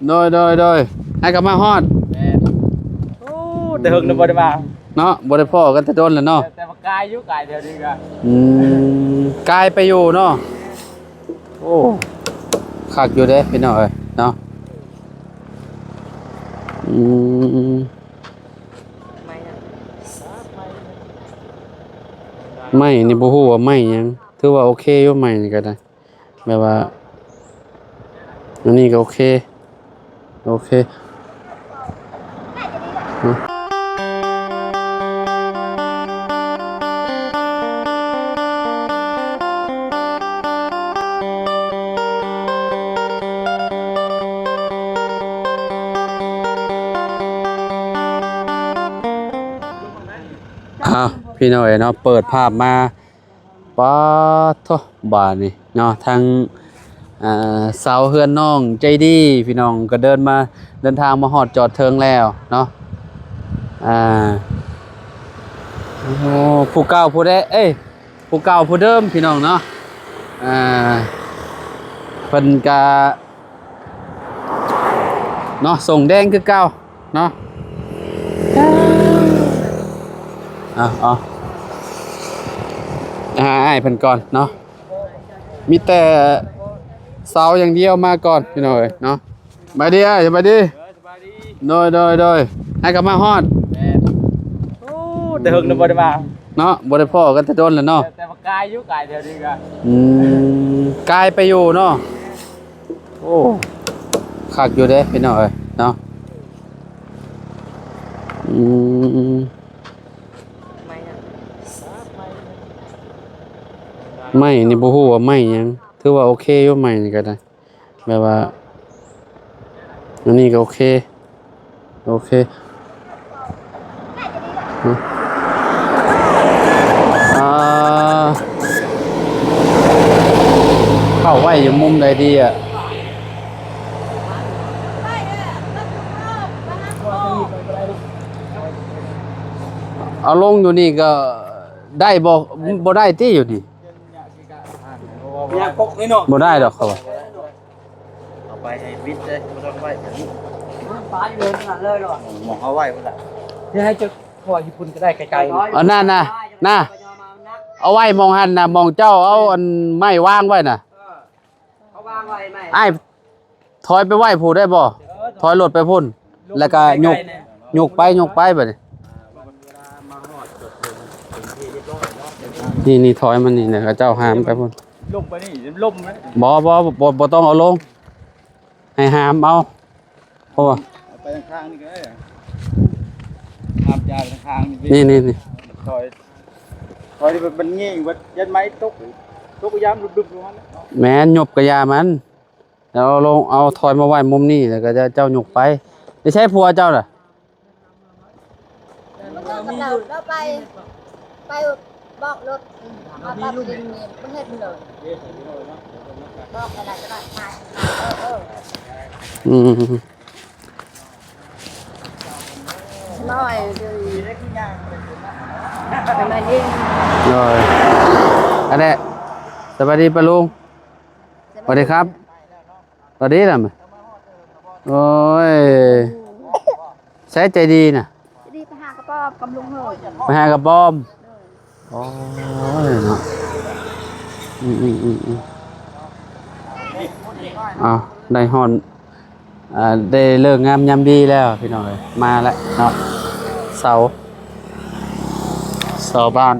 ໂດຍ ໂດຍ ໂດຍ ໃຫ້ກັບມາຮອດ ແມ່ນ. ໂອ້ ແຕ່ເຫິງແລ້ວບໍ່ໄດ້ມາເນາະ ບໍ່ໄດ້ພໍ້ກັນແຕ່ດົນແລ້ວເນາະ. ແຕ່ວ່າກາຍຢູ່ ກາຍແຖວນີ້ກໍ ອືມ ກາຍໄປຢູ່ເນາະ. ໂອ້ ຄັກຢູ່ເດ້ພີ່ນ້ອງເອີຍເນາະ. ອືມ ໄມ້ນີ້ບໍ່ຮູ້ວ່າໄມ້ຫຍັງ ຖືວ່າໂອເຄຢູ່ ໄມ້ນີ້ກໍໄດ້ ແບບວ່າ ອັນນີ້ກໍໂອເຄ ໂອເຄ. ອ້າວ ພີ່ນ້ອງເອີຍເນາະ ເປີດພາບມາ ປາດໂທ້ ບາດນີ້ເນາະ ທາງ ອ່າ ຊາວເຮືອນນ້ອງໃຈດີພີ່ນ້ອງ ກໍເດີນມາ ເດີນທາງມາຮອດຈອດເຖິງແລ້ວເນາະ. ອ່າ ໂອ້ ຜູ້ເກົ່າຜູ້ແດ ເອີຍ ຜູ້ເກົ່າຜູ້ເດີມພີ່ນ້ອງເນາະ. ອ່າ ເພິ່ນກະ ເນາະ ສົ່ງແດງຄືເກົ່າເນາະ. ເອົາ ເອົາ ຫາອ້າຍເພິ່ນກ່ອນເນາະ ມີແຕ່ເສົາຢ່າງດຽວມາກ່ອນ ພີ່ນ້ອງເອີຍເນາະ. ສະບາຍດີອ້າຍ ສະບາຍດີ. ໂດຍ ໂດຍ ໂດຍ ໃຫ້ກັບມາຮອດ ແມ່ນ. ໂອ້ ແຕ່ເຫິງແລ້ວບໍ່ໄດ້ມາເນາະ ບໍ່ໄດ້ພໍ້ກັນແຕ່ດົນແລ້ວເນາະ. ແຕ່ ແຕ່ວ່າກາຍຢູ່ ກາຍແຖວນີ້ກໍ ອືມ ກາຍໄປຢູ່ເນາະ. ໂອ້ ຄັກຢູ່ເດ້ພີ່ນ້ອງເອີຍເນາະ. ອືມ ໄມ້ນີ້ບໍ່ຮູ້ວ່າໄມ້ຫຍັງ ຖືວ່າໂອເຄຢູ່ ໄມ້ນີ້ກໍໄດ້ ແບບວ່າ ອັນນີ້ກໍໂອເຄ ໂອເຄ. ອ່າ ເຂົ້າໄວ້ຢູ່ມຸມໃດດີອະ? ເອົາລົງຢູ່ນີ້ກໍໄດ້ບໍ່? ບໍ່ໄດ້ຕິຢູ່ນີ້? ບໍ່ໄດ້ດອກເຂົາວ່າ. ເອົາໄປໃຫ້ວິດເດ້ ບໍ່ຕ້ອງໄວ້ແບບນີ້ ປາຢູ່ເລີຍນັ້ນເລີຍເນາະ ໝ່ອງເຮົາໄວ້ພຸ້ນລະ ຊິໃຫ້ເຈົ້າ ເພາະວ່າຢູ່ພຸ້ນກໍໄດ້ໄກໆ. ເອົານັ້ນນະ ນະ ເອົາໄວ້ໝ່ອງຫັ້ນນະ ໝ່ອງເຈົ້າເອົາອັນໄມ້ວາງໄວ້ນະ. ເອີ ເຂົາວາງໄວ້ໄມ້ ອ້າຍ ຖອຍໄປໄວ້ຜູ້ໄດ້ບໍ່? ເອີ ຖອຍລົດໄປພຸ້ນ ແລ້ວກໍຍົກ ຍົກໄປ ຍົກໄປບາດນີ້. ນີ້ ນີ້ ຖອຍມານີ້ ແລ້ວເຂົາເຈົ້າຫາມໄປພຸ້ນ ລົງໄປນີ້ ລົມນະ. ບໍ່ ບໍ່ ບໍ່ ບໍ່ຕ້ອງເອົາລົງ ໃຫ້ຫາມເອົາ ເພາະວ່າ ເອົາໄປທາງຂ້າງນີ້ກໍໄດ້ ຫາມຈາກທາງຂ້າງນີ້. ນີ້ ນີ້ ນີ້ ຖອຍ ຖອຍນີ້ມັນແງງເບິດ ຢ້ານໄມ້ຕົກ ຕົກຍາມດຸບໆຢູ່ຫັ້ນແຫຼະ. ແມ່ນ ຍົບກະຢ່າມັນ ແລ້ວເອົາລົງ ເອົາຖອຍມາໄວ້ມຸມນີ້ ແລ້ວກໍເຈົ້າຍົກໄປ. ໄປໃສຜົວເຈົ້ານະ? ລາວໄປ ໄປບອກລົດ ອືມ ມາປັບດິນນີ້ບໍ່ເຮັດເລີຍ ບອກໃຫ້ລາວຈະມາ ເອີ ເອີ ອືມ ໜ້ອຍເດີ ໜ້ອຍເອງ. ໂດຍ ອັນນີ້ ສະບາຍດີປ້າລຸງ. ສະບາຍດີຄັບ. ສະບາຍດີນະ. ໂອ້ຍ ໃສໃຈດີນະ? ໃຈດີໄປຫາກະປອມກັບລຸງເຮີຍ ໄປຫາກະປອມ. ໂດຍ ໂອ້ຍເນາະ ອືມໆໆໆ ເອົາ ໄດ້ຮອດ ອ່າ ໄດ້ເລີກງາມຍາມດີແລ້ວພີ່ນ້ອງເອີຍ ມາແລ້ວເນາະ. ເສົາ ເສົາບ້ານ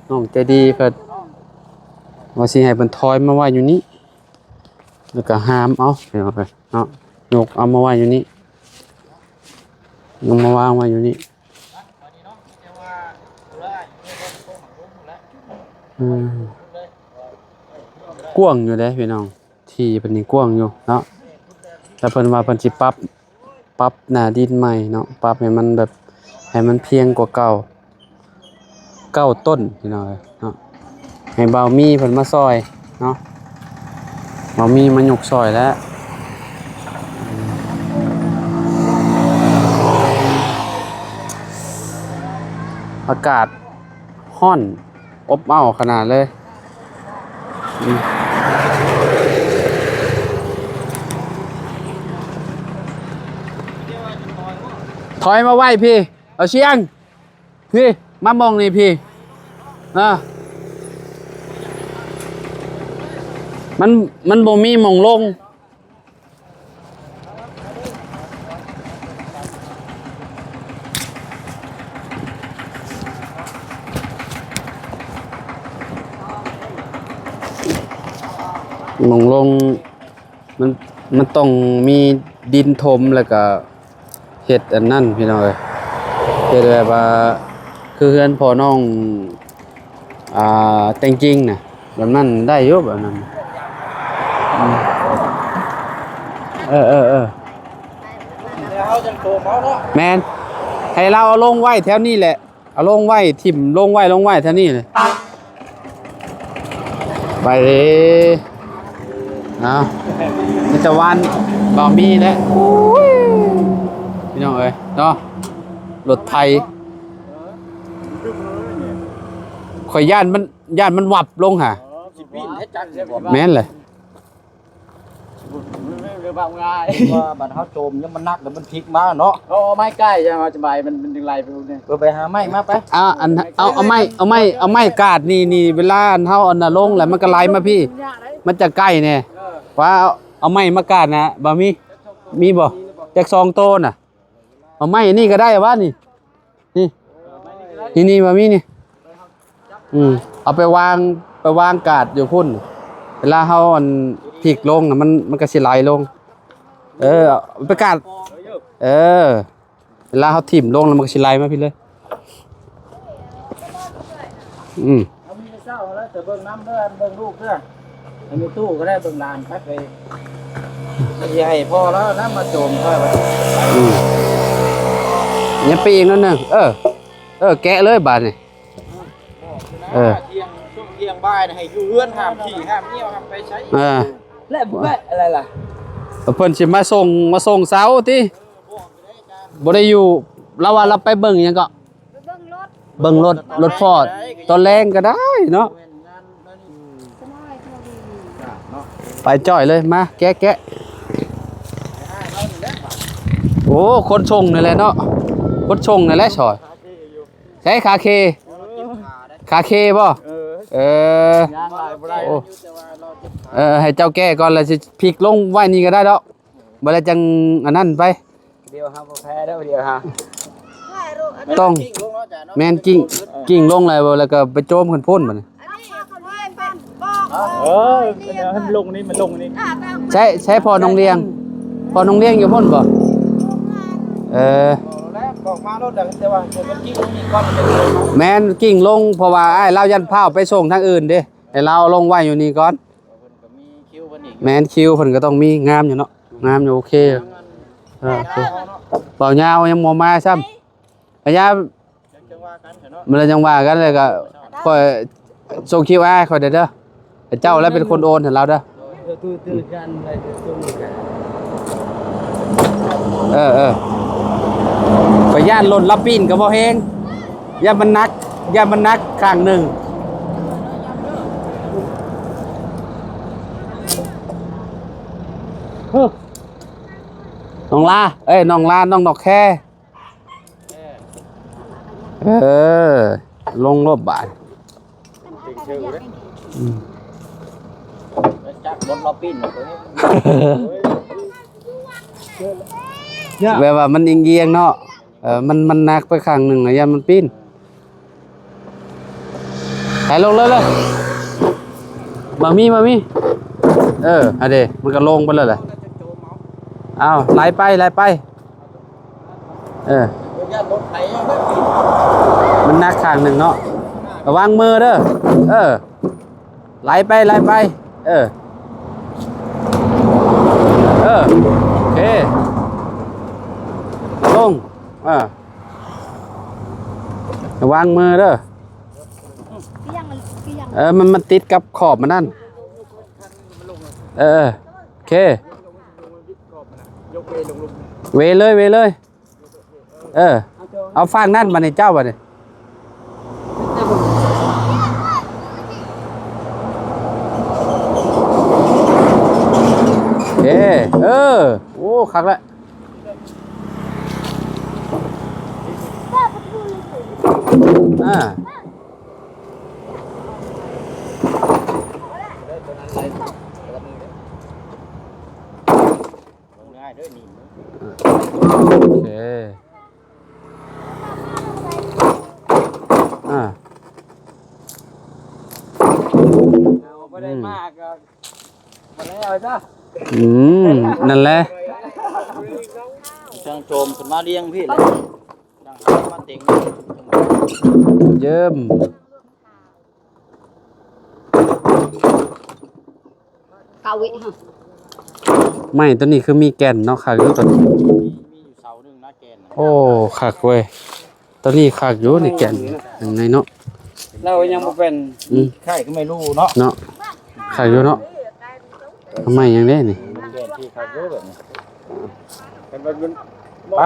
ນ້ອງໃຈດີເພິ່ນວ່າຊິໃຫ້ເພິ່ນຖອຍມາໄວ້ຢູ່ນີ້ ແລ້ວກໍຫາມເອົາພີ່ນ້ອງເອີຍເນາະ ຍົກເອົາມາໄວ້ຢູ່ນີ້ ຍົກມາວາງໄວ້ຢູ່ນີ້. ອືມ ກວ້າງຢູ່ເດ້ພີ່ນ້ອງ ທີ່ເພິ່ນນີ້ກວ້າງຢູ່ເນາະ ແຕ່ເພິ່ນວ່າເພິ່ນຊິປັບ ປັບໜ້າດິນໃໝ່ເນາະ ປັບໃຫ້ມັນແບບ ໃຫ້ມັນພຽງກວ່າເກົ່າ ເກົ້າຕົ້ນພີ່ນ້ອງເອີຍເນາະ ໃຫ້ບ່າວມີເພິ່ນມາຊ່ອຍເນາະ ບ່າວມີມາຍົກຊ່ອຍແລ້ວ. ອາກາດຮ້ອນອົບເອົ້າຂະໜາດເລີຍ. ອືມ ຖອຍມາໄວ້ພີ້ ເອົາຊຽງ ພີ້ ມາໝ່ອງນີ້ພີ້ ເອີ ມັນ ມັນບໍ່ມີໝ່ອງລົງ. ໝ່ອງລົງ ມັນ ມັນຕ້ອງມີດິນຖົມ ແລ້ວກະເຮັດອັນນັ້ນພີ່ນ້ອງເອີຍ ເຮັດແບບວ່າ ຄືເຮືອນພໍ່ນ້ອງ ອ່າ ແຕ່ງຈິງນະ ແບບນັ້ນໄດ້ຢູ່ ແບບນັ້ນ ອືມ ເອີໆໆ ແມ່ນ ໃຫ້ລາວເອົາລົງໄວ້ແຖວນີ້ແຫຼະ ເອົາລົງໄວ້ ຖິ້ມລົງໄວ້ ລົງໄວ້ແຖວນີ້ເລີຍ ໄປເດ້ ເອົາ ມີແຕ່ວານບໍ່ມີແຫຼະ ໂອ້ຍ ພີ່ນ້ອງເອີຍເນາະ ລົດໄຖ ຂ້ອຍຢ້ານມັນ ຢ້ານມັນວັບລົງຫາ ຊິປີນໃຫ້ຈັກໃສ່ບໍ່ ແມ່ນແຫຼະ ເອີ ເວົ້າງ່າຍ ວ່າບັດເຮົາໂຈມ ຍາມມັນໜັກ ແລ້ວມັນພິກມາເນາະ ເອົາໄມ້ກ້າຍ ຢ່າງເຮົາສະບາຍ ມັນ ມັນຈຶ່ງໄຫຼໄປພຸ້ນເດ້ ເອີ ໄປຫາໄມ້ມາໄປ ອ່າ ອັນ ເອົາ ເອົາໄມ້ ເອົາໄມ້ ເອົາໄມ້ກາດນີ້ ນີ້ ເວລາອັນເຮົາອັນນ່າລົງ ແລ້ວມັນກໍໄຫຼມາພີ້ ມັນຈະໃກ້ແດ່ ເອີ ວ່າເອົາ ເອົາໄມ້ມາກາດນະ ບໍ່ມີ ມີບໍ່ ຈັກສອງໂຕນະ ເອົາໄມ້ອັນນີ້ກໍໄດ້ວະນີ້ ນີ້ ນີ້ ນີ້ ບໍ່ມີນີ້ ອືມ ເອົາໄປວາງ ໄປວາງກາດຢູ່ພຸ້ນ ເວລາເຮົາອັນພິກລົງນະ ມັນ ມັນກໍຊິໄຫຼລົງ ເອີ ເອົາໄປກາດ ເອີ ເວລາເຮົາຖິ້ມລົງແລ້ວ ມັນກໍຊິໄຫຼມາພີ້ເລີຍ ອືມ ເຮົາມີແຕ່ເຊົ້າແລ້ວ ແຕ່ເບິ່ງນຳເດີ ເບິ່ງລູກເດີ ໃຫ້ມີຕູ້ກໍໄດ້ ເບິ່ງຫຼານໄປ ໄປ ຊິໃຫ້ພໍ່ລາວນຳມາໂຈມຂ້ອຍວ່າ ອືມ ຍັງໄປອີກໜ້ອຍໜຶ່ງ ເອີ ເອີ ແກະເລີຍບາດນີ້ ເອີ ທ່ຽງ ຊ່ວງທ່ຽງບ່າຍນະ ໃຫ້ຢູ່ເຮືອນ ຫ້າມຂີ້ ຫ້າມຍ່ຽວ ຫ້າມໄປໃສ ເອີ ແລະ ແລະ ອະໄລລະ ເພິ່ນຊິມາສົ່ງ ມາສົ່ງເຊົ້າຕິ ບໍ່ໄດ້ຢູ່ ລາວວ່າລາວໄປເບິ່ງຫຍັງເກາະ ເບິ່ງລົດ ເບິ່ງລົດ ລົດຟອດ ຕອນແລງກໍໄດ້ເນາະ ໄປຈ່ອຍເລີຍ ມາ ແກະ ແກະ ໂອ້ ຄົນສົ່ງນີ້ແຫຼະເນາະ ຄົນສົ່ງນີ້ແຫຼະຊອຍ ໃຊ້ຂາເຄ ຂາເຄບໍ່ ເອີ ເອີ ຍ່າງຫຼາຍບໍ່ໄດ້ ໂອ້ ເອີ ໃຫ້ເຈົ້າແກະກ່ອນ ແລ້ວຊິພິກລົງໄວ້ນີ້ກໍໄດ້ດອກ ບໍ່ແລ້ວຈັ່ງອັນນັ້ນໄປ ດຽວເຮົາບໍ່ແພ້ເດີ ດຽວເຮົາ ຕ້ອງ ແມ່ນ ກິ້ງ ກິ້ງລົງແລ້ວ ແລ້ວກໍໄປໂຈມຂຶ້ນພຸ້ນບັດນີ້ ເອີ ມັນລົງນີ້ ມັນລົງນີ້ ໃຊ້ ໃຊ້ພໍ່ນ້ອງລຽງ ພໍ່ນ້ອງລຽງຢູ່ພຸ້ນບໍ່ ເອີ ແມ່ນ ກິ້ງລົງ ເພາະວ່າອ້າຍລາວຢ້ານພ້າວໄປສົ່ງທາງອື່ນເດ້ ໃຫ້ລາວເອົາລົງໄວ້ຢູ່ນີ້ກ່ອນ ແມ່ນ ຄິວເພິ່ນກໍຕ້ອງມີ ງາມຢູ່ເນາະ ງາມຢູ່ ໂອເຄ ເອີ ໂອເຄ ເບົາຍາວຍັງບໍ່ມາຊ້ຳ ພະຍາ ມັນລະຍັງວ່າກັນ ແລ້ວກໍຂ້ອຍສົ່ງຄິວໃຫ້ຂ້ອຍເດີ ເຈົ້າລະເປັນຄົນໂອນໃຫ້ລາວເດີ ເອີ ເອີ ຂ້ອຍຢ້ານລົດລາວປີ້ນກໍບໍ່ແຮງ ຢ້ານມັນໜັກ ຢ້ານມັນໜັກຂ້າງໜຶ່ງ ນ້ອງລາ ເອີຍ ນ້ອງລາ ນ້ອງດອກແຄ ເອີ ລົງລົດບາດ ອືມ ຈັກລົດລາວປີ້ນ ແບບວ່າມັນອີງໆເນາະ ເອີ ມັນ ມັນໜັກໄປຂ້າງໜຶ່ງ ຢ້ານມັນປີ້ນ ໄປລົງເລີຍ ເລີຍ ບໍ່ມີ ບໍ່ມີ ເອີ ອັນເດ ມັນກໍລົງໄປແລ້ວແຫຼະ ເອົາ ໄຫຼໄປ ໄຫຼໄປ ເອີ ມັນໜັກຂ້າງໜຶ່ງເນາະ ລະວັງມືເດີ ເອີ ໄຫຼໄປ ໄຫຼໄປ ເອີ ເອີ ໂອເຄ ລົງ ເອີ ລະວັງມືເດີ ເອີ ມັນ ມັນຕິດກັບຂອບມັນນັ້ນ ເອີ ໂອເຄ ເວເລີຍ ເວເລີຍ ເອີ ເອົາຟາກນັ້ນບາດນີ້ ເຈົ້າບາດນີ້ ເອີ ເອີ ໂອ້ ຄັກລະ ອ່າ ໂອເຄ ອ່າ ບໍ່ໄດ້ມາກໍບໍ່ແລ້ວຈ້ະ ອືມ ນັ້ນແຫຼະ ເທິງໂຈມຂຶ້ນມາລຽງພີ້ແຫຼະ ຈັ່ງມາເຕັງ ເຢີມ. ເກົ້າວິ ໄມ້ຕົວນີ້ຄືມີແກ່ນເນາະ ຄັກຢູ່ຕົວນີ້ ມີ ມີຢູ່ເສົາໜຶ່ງນະແກ່ນນະ ໂອ້ ຄັກເວີຍ ຕົວນີ້ຄັກຢູ່ນີ້ແກ່ນ ຈັ່ງໃດເນາະ ລາວຍັງບໍ່ເປັນ ອືມ ຄ້າຍຄືໄມ້ລູເນາະ ເນາະ ຄັກຢູ່ເນາະ ເອົາໄມ້ຫຍັງເດ້ນີ້ ແກ່ນທີ່ຄັກຢູ່ແບບນີ້ ໄປ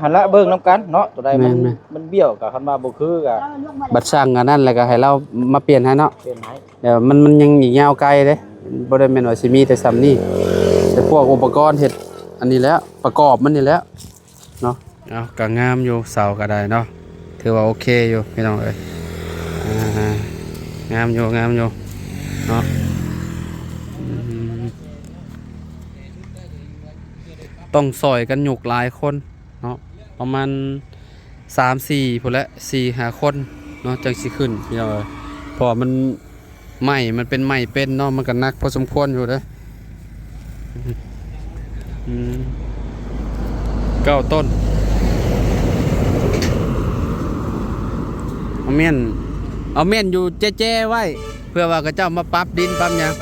ຫັ້ນລະເບິ່ງນຳກັນເນາະ ຕົວໃດມັນ ແມ່ນໆ ມັນບ້ຽວກໍຄັນວ່າບໍ່ຄືກໍ ບັດສັ່ງອັນນັ້ນແລ້ວກໍໃຫ້ລາວມາປ່ຽນໃຫ້ເນາະ ປ່ຽນໃຫ້ ແຕ່ມັນ ມັນຍັງອີກຍາວໄກເດ້ ບໍ່ໄດ້ແມ່ນວ່າຊິມີແຕ່ສ່ຳນີ້ ແຕ່ພວກອຸປະກອນເຮັດອັນນີ້ແຫຼະ ປະກອບມັນນີ້ແຫຼະເນາະ ເອົາ ກໍງາມຢູ່ ເສົາກໍໄດ້ເນາະ ຖືວ່າໂອເຄຢູ່ພີ່ນ້ອງເອີຍ ອ່າ ງາມຢູ່ ງາມຢູ່ເນາະ ອືມ ຕ້ອງຊ່ອຍກັນຍົກຫຼາຍຄົນເນາະ ປະມານສາມສີ່ພຸ້ນແຫຼະ ສີ່ຫ້າຄົນເນາະ ຈັ່ງຊິຂຶ້ນພີ່ນ້ອງເອີຍ ເພາະວ່າມັນ ໄມ້ມັນເປັນໄມ້ເປັນເນາະ ມັນກໍໜັກພໍສົມຄວນຢູ່ເດ້ ອືມ ເກົ້າຕົ້ນ ເອົາແມ່ນ ເອົາແມ່ນຢູ່ແຈໆໄວ້ ເພື່ອວ່າເຂົາເຈົ້າມາປັບດິນປັບຫຍັງ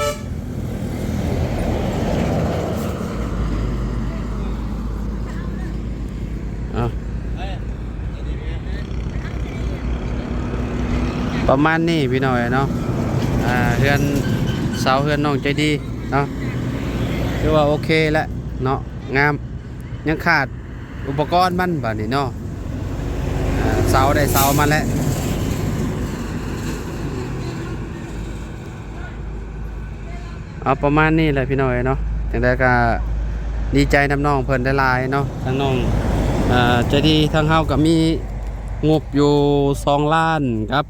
ເອົາ ປະມານນີ້ພີ່ນ້ອງເອີຍເນາະ ອ່າ ເຮືອນ ເສົາເຮືອນນ້ອງໃຈດີເນາະ ຖືວ່າໂອເຄແລ້ວເນາະ ງາມ ຍັງຂາດອຸປະກອນມັນບາດນີ້ເນາະ ອ່າ ເສົາໄດ້ເສົາມາແລ້ວ ເອົາປະມານນີ້ແຫຼະພີ່ນ້ອງເອີຍເນາະ ຈັ່ງໃດກໍດີໃຈນຳນ້ອງເພິ່ນຫຼາຍໆເນາະ ທາງນ້ອງ ເອີ ໃຈດີ ທາງເຮົາກໍມີງົບຢູ່ສອງລ້ານກັບ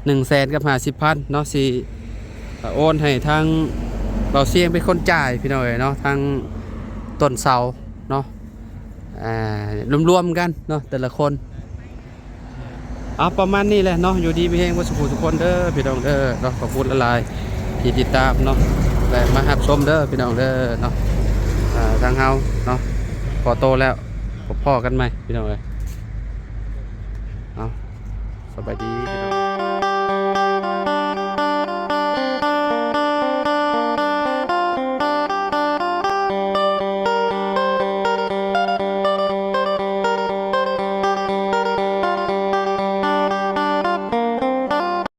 ໜຶ່ງແສນກັບຫ້າສິບພັນເນາະ ຊິໂອນໃຫ້ທາງບ່າວຊຽງເປັນຄົນຈ່າຍພີ່ນ້ອງເອີຍເນາະ ທາງຕົ້ນເສົາເນາະ ອ່າ ລວມໆກັນເນາະ ແຕ່ລະຄົນ ເອົາ ປະມານນີ້ແຫຼະເນາະ ຢູ່ດີມີແຮງເບິດສູ່ຜູ້ສູ່ຄົນເດີພີ່ນ້ອງເດີເນາະ ຂອບຄຸນຫຼາຍໆທີ່ຕິດຕາມເນາະ ແລະ ມາຮັບຊົມເດີພີ່ນ້ອງເດີເນາະ ອ່າ ທາງເຮົາເນາະ ຂໍໂຕແລ້ວ ພົບພໍ້ກັນໃໝ່ພີ່ນ້ອງເອີຍ ເອົາ ສະບາຍດີພີ່ນ້ອງ.